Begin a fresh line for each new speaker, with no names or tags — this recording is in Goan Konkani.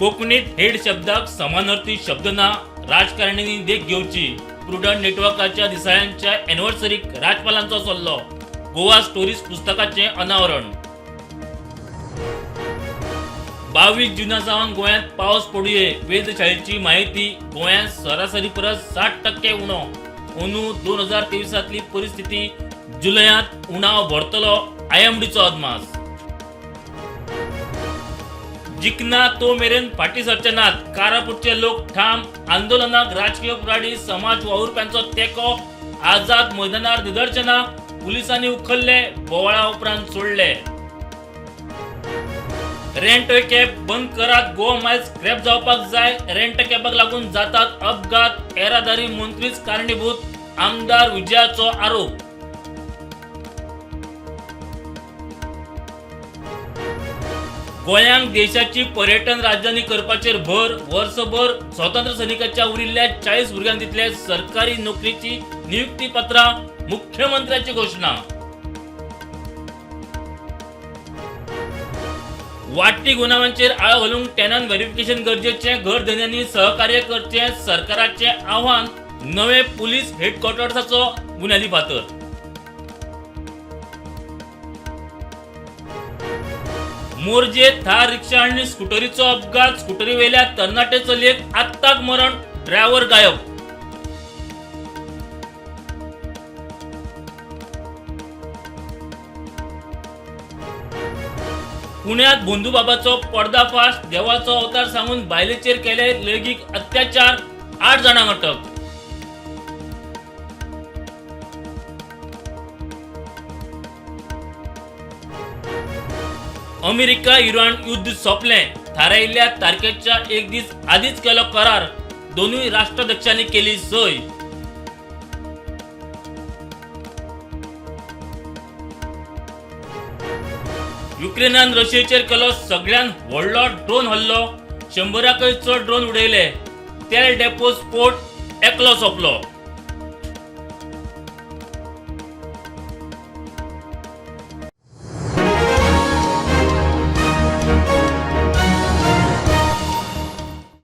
कोंकणीत हेड शब्दाक समानार्थी शब्द ना, राजकारण्यांनी देख घेवची. प्रुडंट नेटवर्काच्या दिसाळ्यांच्या एनिव्हर्सरीक राज्यपालांचो सल्लो. गोवा स्टोरीज पुस्तकाचें अनावरण. 22 जुना सावन गोंयांत पावस पडुये, वेधशाळेची माहिती. गोंयांत सरासरी परस 60% उणो. अंदू 2023तली परिस्थिती, जुलयांत उणाव भरतलो, आयएमडीचो अदमास. जिखना तो मेरेन फाटीं सरचे नात, कारापूरचे लोक ठाम. आंदोलनाक राजकीय फुडारी, समाज वावुरप्यांचो तेंको. आझाद मैदानार निदर्शनां, पुलिसांनी उखल्ले, बोवाळा उपरांत सोडले. रेंट कॅब बंद करात, गोवा मायल्स स्क्रॅप जावपाक जाय, रेंट कॅबाक लागून जातात अपघात, येरादारी मंत्रीच कारणीभूत, आमदार विजयाचो आरोप. गोंयांक देशाची पर्यटन राजधानी करपाचेर भर. वर्सभर स्वातंत्र्य सैनिकाच्या उरिल्ल्या 40 भुरग्यांक दितले सरकारी नोकरीची नियुक्ती पत्रां, मुख्यमंत्र्याची घोशणा. वाडटी गुन्यांवांचेर आळो घालूंक टेनंट व्हेरिफिकेशन गरजेचें, घर धनयांनी सहकार्य करचें, सरकाराचें आव्हान. नवे पुलीस हेडक्वॉर्टर्साचो बुन्यादी फातर. मोरजे थार रिक्षा आनी स्कुटरीचो अपघात. स्कुटरीवेल्या तरणाटे चलयेक आत्ताक मरण, ड्रायव्हर गायब. पुण्यात भोंदूबाबाचो पर्दाफाश. देवाचो अवतार सांगून बायलेचेर केले लैंगीक अत्याचार, 8 जाणांक अटक. अमेरिका इराण युद्ध सोंपलें, थारायिल्ल्या तारखेच्या एक दीस आदींच केलो करार, दोनूय राष्ट्राध्यक्षांनी केली सय. युक्रेनान रशियेचेर केलो सगळ्यांत व्हडलो ड्रोन हल्लो, 100कय चड ड्रोन उडयले, तेल डेपो स्फोट, एकलो सोंपलो.